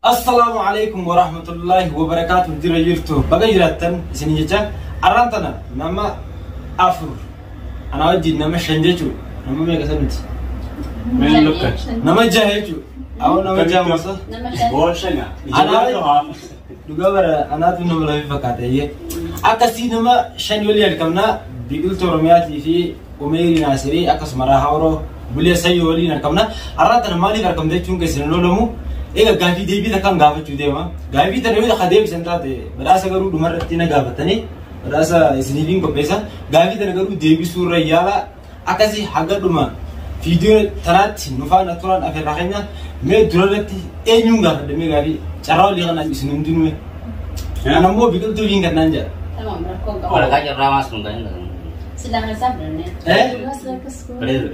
Assalaamu alaikum warahmatullahi wabarakaatuh. Jira jirtu, baga jiraattan isin jecha. Arraan tana nama afur, ana wajjin nama shan jechuudha. Nama meeqa saniti? Meen lukka. Nama jaha jechuudha. Awwa, nama jaha masa. Nama shan. Boolshana. Anaa dhugaa bara anaatu nama lafii fakkaata iyyee. Akkasii nama shan walii argamna. Biqiltuu Oromiyaatii fi Umeerii Naasirii, akkasuma Raahaa Oroo, Bulee Sayyoo waliin argamna. Arraan tana maaliif argamta jechuun keessan hin oolamu. Egaa gaafii deebii takkaan gaafachuu deema. Gaafii tana yoo takka deebisan taate, badhaasa garuu dhumarratti na gaafatanii badhaasa isiniifiin qopheessa. Gaafii tana garuu deebisuu irra yaala. Akkasii haga dhuma viidiyoo tanaatti nu faana turan afeerraa keenya. Mee durarratti eenyuun gaafadha? Mee gaafii carraa olii kana isin hundinuu. Ana immoo biqiltuu liin kannaan jedha. Tamam, rakkoo hin qabu. Waraqaa carraa maas kun kan hin Silaa keessaa fudhannee. Eh? Bareedu.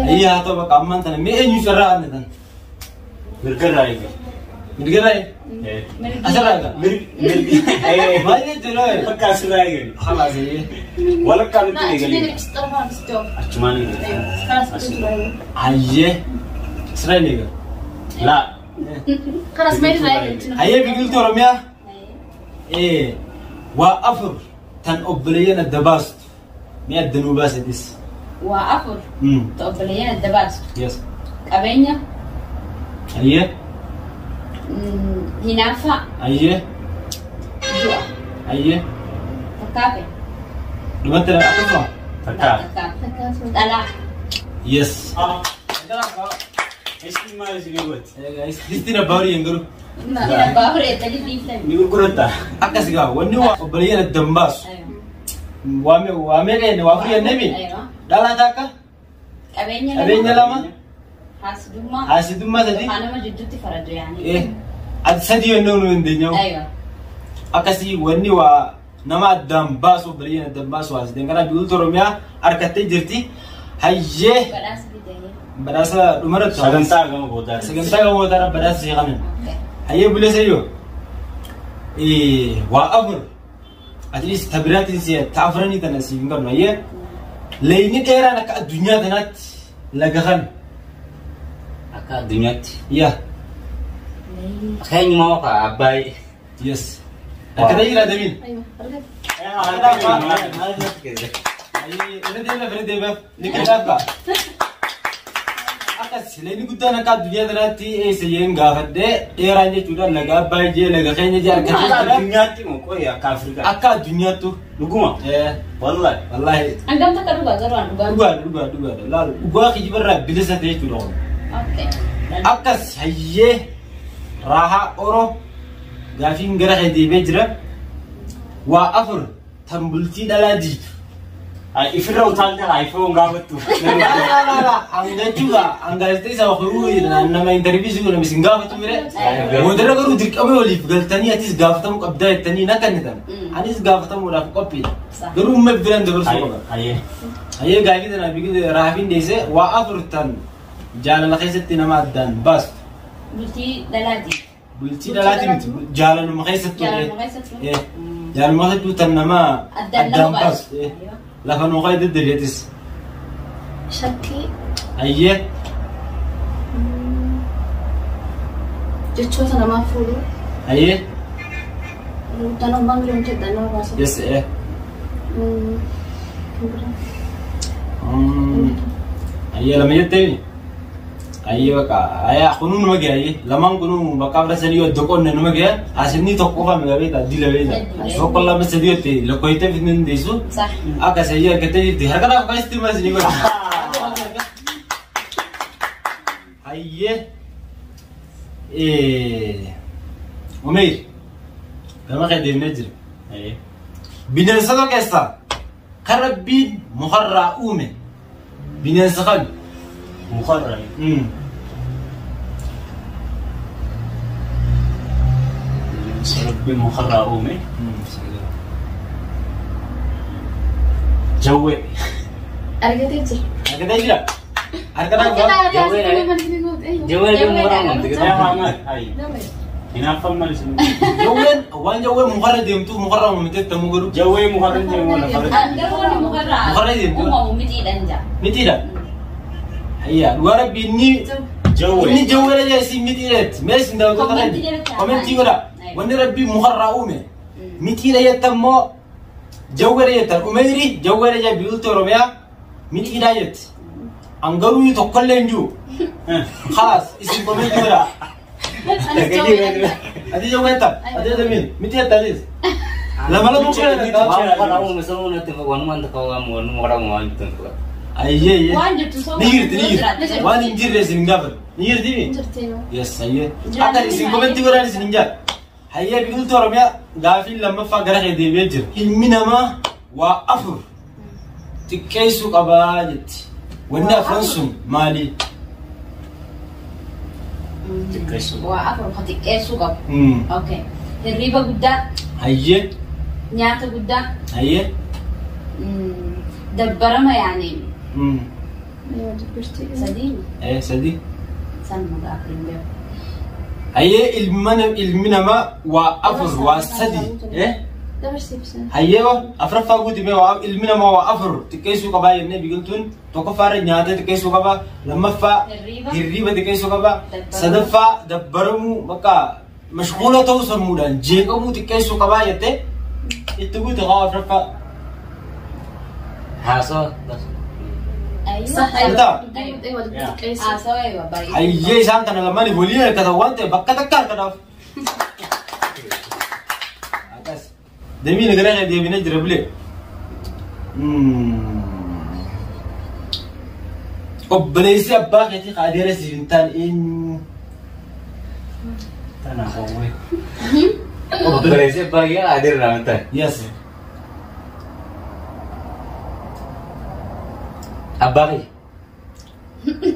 Ayyaa, haa ta'u, bakka ammaan tana mee eenyu carraa anne tan? Mirgarraa eegi. Mirgarraa? Asirraa eega. Mirgi. Maal jechuudha? Bakka asirraa eegali. Khalaas eeyyee. Walakkaa nutti Na, eegali. achi Achumaan eegali. Ayyee. Asirraa hin eega. Laa. Karas meetirraa eegalchi. Ayyee, biqiltuu Oromiyaa. Waa afur tan obboleeyyan adda baastu. Mee adda nuu baasetis. Waa afur ta obboleeyyan adda baastu. Yes. Qabeenya, Ayyee. hinaaffaa, Ayyee. du'a. Ayyee. Takkaafe. Dhumatti akkasuma. Takkaa. Dhalaa. Yes. Isin maal isin gooti? Distiin abbaa horii hin garuu. Abbaa horii ettanii dhiiftan. Ni gurguratta. Akkas gaa, wanni waa obboleeyyan adda hin baasu. Waa meeqa jenne? Waa afur jennee? Dhalaa takka. Qabeenya. Qabeenya lama. Haasidummaa. Haasidummaa sadi. Yookaan nama jidduutti faradu yaani. Ati sadii jennee nu dandeenya. Akkasii wanni waa nama addaan baasu, obboleeyyan addaan baasu haasideen. Kanaaf biqiltuu Oromiyaa harkattee jirti. Hayyee. Badhaasa bidayee. Badhaasa dhumarratti. Sagantaa gama boodaa. Sagantaa gama boodaa badhaasa si kanan. Hayyee, bulee sayyoo. Waa afur. At least ta biraatiin si ta afranii tana siif hin qabnu. Hayyee. Leyni dheeraan akka addunyaa tanaatti laga kami? Akka addunyaatti. Yaa. Keenyuma oka Abbaay. Yes. Akkana jira damiin. Irra deebi'a, irra deebi'a. Ni qinxaafa. Akkas, leyni guddaan akka addunyaa tanaatti eessa jeen gaafadhee, dheeraan jechuudha, laga Abbaay jee, laga keenya jee Akka argatee jira. addunyaatti moo qoyi akka Afrikaa? Akka addunyaattu. Dhuguma. Wallahi. Wallaahi. Hangam takka dhugaa garuu an dhugaa. Dhugaadha, dhugaadha, dhugaadha. Laalu, dhugaa kijibarraa bilisa ta'e jechuudha kun. Akkas, hayyee, Raahaa Oro, gaafiin gara kee deebi'ee jira. Waa afur tan bultii dhalaa diitu. Ifirra utaalta haa ifoon gaafattu. Hangachuudha hangaazexee isa horuu nama interview si godhame isin gaafatu mire. Boodarra garuu dirqama waliif galtanii atis gaafatamuu qabdaa jettanii na kennitan. Anis gaafatamuudhaaf qophiidha. Garuu umma biraan dabarsuu qaba. Hayyee. Hayyee, gaafii tana biqiltuu raafiin deesse. Waa afur tan jaalala keessatti nama addaan baastu. Bultii dhalaati. Bultii dhalaati miti, jaalaluma keessattuu. Jaalaluma keessattuu. Jaalaluma keessattuu tan nama addaan addaan nama baastu. baastu. Lafa nuu ka'e deddeebi'etis. Shakkii. Hayyee. Jechoota namaa fuudhuu. Hayyee. Tan ammaan giroon jedhan nama baasa. Yes. Kan biraa. Hayyee, lama jettee? Hayyee, bakka ayyaa kunuu numa ga'e. Hayyee, lamaan kunuu bakka afra sadii yoo adda qonne numa ga'e. Asinni tokko qofaa meeqa beektaa? Dila beektaa? Tokko, lama, sadii yoo ta'e lakkoofitee fitnee dandeessu. Akka sayyii argattee jirti. Harka dhaaf kan itti maas ni godha. Hayyee. Umeer, gama kee deemnee jira. Hayyee. Bineensota keessaa kan Rabbiin mukarraa uume bineensa kami? Mukarraa. Bineensa Rabbiin mukarraa uume. Jawwee. Argatee jira. Argatee jira. Harka dhaaf. Jawwee jechuun mukarraa uumamte. Hayyee. Hinaaffaan maal isin? Jawween waan jawween mukarra deemtu mukarraa uumamtee tamuu godhu. Jawwee mukarra hin deemu lafarra. Garuu wanni mukarraa Mukarra deemtu. uumamu mitiidhaan jaa. Mitiidha. Hayyaa, dhugaa Rabbii inni Jawwee. Inni jawweedha jee isin mixiidha jetti. Mee isin daawwattoota Commentii keenya jalatti haa commentii taa'an. godha. Aywa. Wanni rabbii mukarraa uume mixiidha jettan moo jawweedha jettan? Umeyri jawweedha jee biqiltuu Oromiyaa mixiidha jetti. An garuu tokkollee hin jiru. Khalas isin commentii godha. Anis jawweedha. Ati jawwee jettan? Ati jettan mixii jetta atis? Lama lama Waan godha. mukarraa uume sanuu natti waanuma takka waan mukarraa uume waan jirtu hin Ayyee ayyee. Waan jirtu soo Ni jirti ni jirti. Ni Waan hin jirre isin hin gaafatu. Ni jirti mi? Jirti. Yes, hayyee. Jiraanni Akka isin maali? commentii godhan isin hin jaallu. Hayyee biqiltuu Oromiyaa gaafii lammaffaa gara kee deebi'ee jira. Ilmi namaa waa afur xiqqeessuu qabaa jetti. Wanni Waa afran afur? sun maali? Xiqqeessuu. Waa afur ka xiqqeessuu qabu. Mm. Okay. Hirriba guddaa, Hayyee, nyaata guddaa, hayyee. dabbarama yaani Mm. Dubbirti. sadii Eh, sadi. san maqaa afur hin beeku. Hayyee ilmi namaa waa afur waa sadi. Eh? Dabarsiibsa. Hayyee afuraffaa guutumee waa ilmi namaa waa afur xiqqeessuu qabaa jennee biqiltuun tokkoffaarra nyaata xiqqeessuu qabaa lammaffaa Hirriba. hirriba xiqqeessuu qabaa Dabbaramuu. sadaffaa dabbaramuu bakka mashquula ta'uu sammuudhaan jeeqamuu xiqqeessuu qabaa jettee itti guute haa afuraffaa. Haasawaa. Sax Aywa. aywa xiqqeessu. Haasawaa eewa baay'ee. Hayyee isaan kana lamaaniif waliin harkatan waan ta'eef bakka takka harkataaf. Akkas. Deebiin gara kee deebinee jira bulee. Obboleessi abbaa keetii adeera siif hin taane eenyu? Tana hawwee. Obboleessi abbaa kiyyaa adeera naa hin taane. Yes. Abbaa kiyya.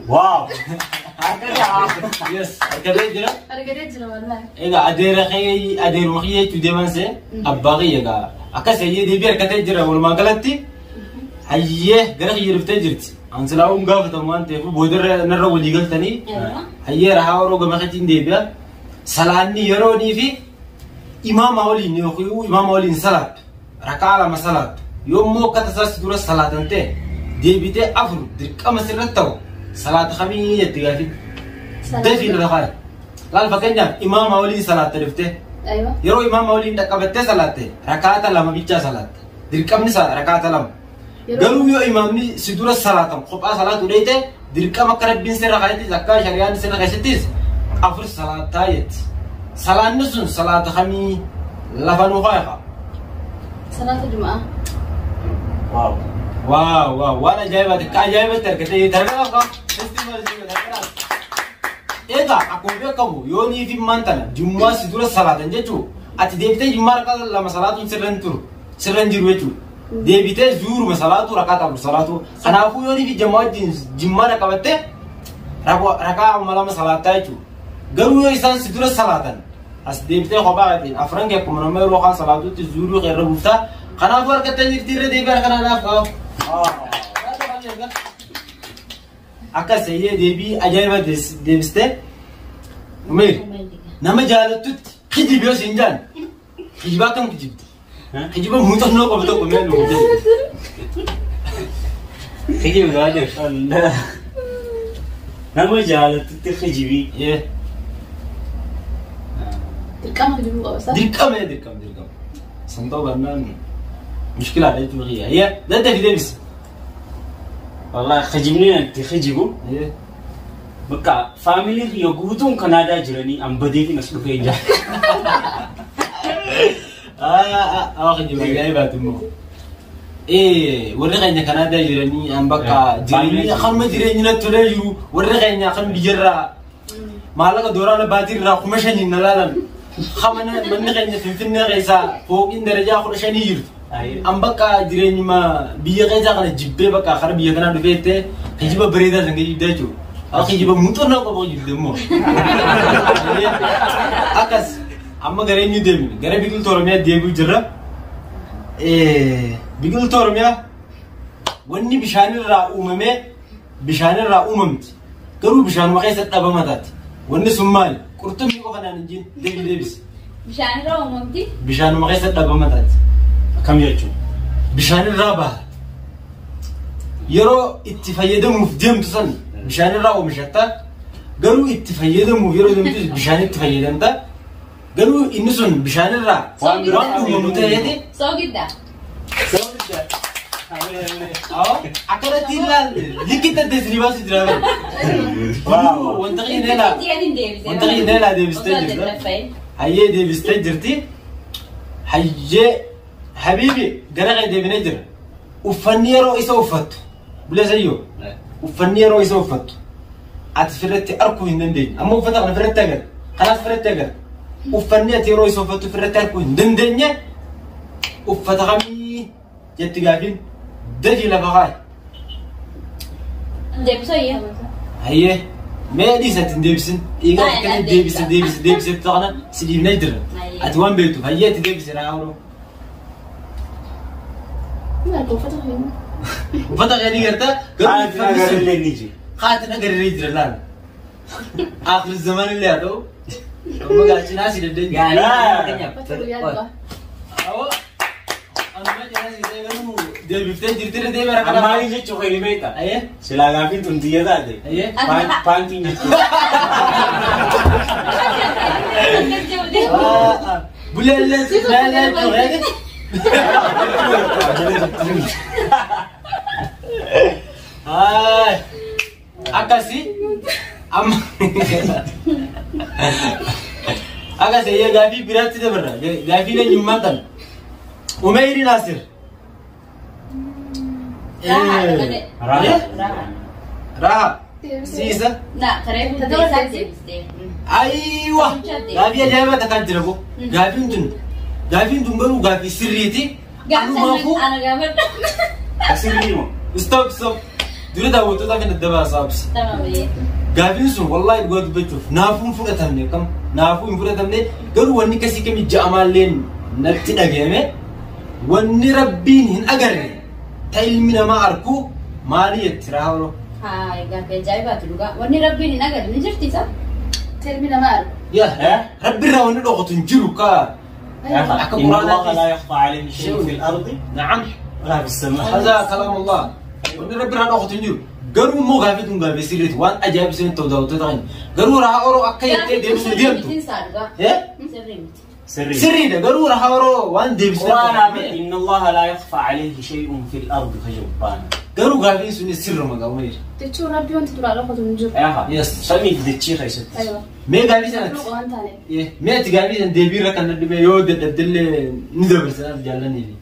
Waaw. Yes. Harkatee jira. Argatee jira wallaahi. Egaa adeera kee adeeruma kiyya jechuu deeman see abbaa kiyya egaa akkas hayyee deebii harkatee jira walumaa galatti hayyee gara kiyya dhuftee jirti. An silaa'uun gaafatamu waan ta'eef boodarra narra walii galtanii hayyee rahaa yeroo gama keetiin deebi'a. Salaanni yeroonii fi imaama waliin yookiin imaama waliin salaattu rakaa lama salaattu yommuu akka tasaas dura salaatan ta'e deebitee afur dirqama sirratti ta'u salaata kamii jetti gaafii. Dafii lafa kaaya. Laal fakkeenyaaf imaama waliin salaatte dhuftee Aywa. yeroo imaama waliin dhaqqabattee salaatte rakaata lama bichaa salaatte dirqamni isaa rakaata lama. Garuu yoo imaamni si dura salaatan kophaa salaatu dheeyte dirqama akka rabbiin sirra kaayettis akka shari'aan sirra keessattis afur salaataa jetti. Salaanni sun salaata kamii lafa nu kaaya. Salaata Jumaa. Waaw. Waaw waaw waan ajaa'ibaati akka ajaa'ibatti argatee targaa qaba. Egaa akkuma beekamu yoo nii fi maan tana jummaa si dura salaatan jechuun ati deebitee jummaa rakaa lama salaatuun sirra hin turu sirra hin jiru jechuudha. Deebitee zuuruma salaatu rakaa afur salaatu kanaafuu yoo nii fi jamaa wajjin jimmaa qabattee rakaa amma lama salaataa jechuudha. Garuu yoo isaan si dura salaatan as deebitee kophaa keetiin afran kee akkuma nama yeroo kaan salaatutti zuuruu kee irra buuftaa kanaafuu harkattee jirti irra deebi'ee harka naaf qabu. Akkas eeyyee deebii ajaa'iba deebistee Umeer nama jaalattutti kijibi yoo siin jaan kijiba akkam kijibdi? Kijiba muuxannoo qabu tokko mee nu jedhi. Kijibu daa jiru. Allah. Nama jaalattutti kijibii. Yee Dirqama kijibuu qaba saa. Dirqama dirqama dirqama. San ta'uu baannaan mushkilaadha jechuudha kiyya. Yee daddafi deebisi. Wallahi kijibni itti kijibu. Yee Bakka faamilii kiyya guutuun Kanaadaa jiranii an badeetiin as dhufee jira. Aa kijiba ajaa'ibaati immoo. Warri keenya Kanaadaa jiranii an bakka jireenyi kanuma jireenyi natti tolee jiru warri keenya kan biyyarraa maallaqa dooraana baatii irraa 5,000 na laalan kamana manni keenya Finfinnee keessaa fooqiin darajaa 15 jirtu. An bakka jireenyuma biyya keessaa kana jibbee bakka kara biyya kanaa dhufee jettee kijiba bareedaa san kijibdee jechuudha. Haa kijiba muuxannoo qabu kijibde immoo. Akkas amma gara eenyu deemne gara biqiltuu Oromiyaa deebi'u jirra. Biqiltuu Oromiyaa wanni bishaanirraa uumamee bishaanirraa uumamti. Garuu bishaanuma keessa dhabama taati. Wanni sun maali? Qurxummii qofa naan hin jiin deebi deebisi. Bishaanirraa uumamti. Bishaanuma keessa dhabama taati. Akkam jechuun? Bishaanirraa baha. Yeroo itti fayyadamuuf deemtu san bishaanirraa oomishatta. Garuu itti fayyadamuuf yeroo deemtus bishaan itti fayyadamta. Garuu inni sun bishaanirraa Waan biraa waan uumamu ta'eeti. Soogidda. Akkanatti ilaalle likkitti adda isinii baasu jira bara. Waaw. Wanta qinee laa. Wanta qinee laa deebistee jirta. Hayyee deebistee jirti. Hayyee habiibi gara kee deebinee jira. Uffanni yeroo isa uffattu bulesayyoo uffanni yeroo isa uffattu ati firratti arguu hin dandeenye. Amma uffata kana firratti agarra. Kanaas firratti agarra. Uffanni ati yeroo isa uffattu firratti arguu hin dandeenye uffata kamii jetti gaafiin dafii lafa kaa'i. Deebisoo. Hayyee mee dhiisa ati hin deebisin. Dhiigaa Naa, akkana naa deebise deebisa. deebise deebise kana si dhiibnee jirra. Hayyee. Ati waan beektuuf hayyee ati deebise raawuroo. Marga uffata fayyadamu. Uffata keetii gartaa garuu Haati uffanni sun agarallee ni jira. haatiin agarree jira laala. Akhir zaman illee haa ta'u. Amma gaachinaa si dandeenya. Uffata guyyaa du'aa. Awwa. Amma cinaa si ta'e garuu deebiftee jirti deemee rakkoo. Maali jechuun kan beektaa? Hayyee Silaa gaafiin tun xiyya taate. hayyee. Paantiin jechuudha. Buleellee laalee jechuudha. Haay. Akkasii amma akkasii eeyyee gaafii biraatti dabarra. Gaafii eenyummaan tana. Umeyri Naasir. Raha. Raha. Siisa. Na, karee hundee deebistee. Aywa. Gaafii ajaa'ibaa takkaan jira bo. Gaafiin tun gaafiin tun garuu gaafii sirriiti. Anumaafuu Ana gaafadha. Asirrii moo? stop stop. Dura daawwattoota kan adda baasaa obsi. Tamam. Gaafiin sun wallahi dhugaa dubbachuuf naafuu hin fudhatamne kam naafuu hin fudhatamne garuu wanni kasii kami ja'amaalleen natti dhagahame wanni rabbiin hin agarre ta ilmi namaa arku maali jetti raawuro. Haa, gaaffii ajaa'ibaati dhugaa. Wanni rabbiin hin agarre ni jirti isa? Ilmi namaa argu. Yaa rabbiirraa wanni dhokotu hin jiru ka. Akka إن الله Quraanaatti. لا يخفى عليه شيء في الأرض Na'am. ولا في السماء. هذا كلام الله. Wanni rabbiirraa dhokotu hin jiru. Garuu immoo gaafii tun gaafii sirriiti waan ajaa'ib isin ta'u daawwattoota keenya. Garuu rahaa oroo akka jettee deebisuu deemtu. Sirrii miti. Eh? Sirrii miti. سري. Sirriidha garuu rahaa oroo waan deebisuu قرآن إن الله لا يخفى عليه شيء في الأرض فجبان. Garuu gaafiin sun sirruma qabu. Jechuun rabbi wanti duraa dhokatu hin jiru. Eeha. Yes. Samii dachee keessatti. Aywa. Mee gaafii sanatti. Luqa waan taaneef. Mee ati gaafii san deebii irra kan dhibee yoo dadhabdellee ni dabarsanaaf jaallaniifi.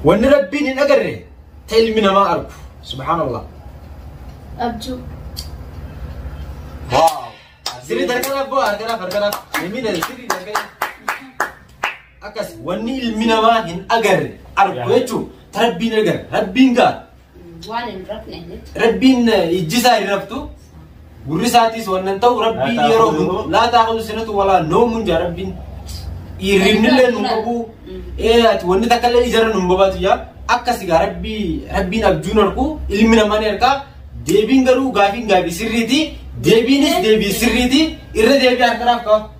Wanni rabbiin hin agarre ta ilmi namaa argu. Subhaanallah. Abjuu. Waaw. Sirrii harkanaaf bu'aa harkanaaf harkanaaf. Ilmi sirrii harkanaaf. Akkas wanni ilmi namaa hin agarre argu jechuun ta rabbiin agarre rabbiin gaa Waan hin rafne jechuudha. rabbiin ijji isaa hin raftu gurri isaatiis wannan ta'u rabbiin Laa yeroo ta'khudhuhu. laa ta'khudhu sinatu walaa nawmun jaa rabbiin hirribnillee nun qabu ati wanni takka illee ijarra nun babaatu jaa akkas egaa rabbii rabbiin abjuun argu ilmi namaa ni argaa deebiin garuu gaafiin gaafii sirriiti deebiinis deebii sirriiti irra deebii harkanaaf qaba.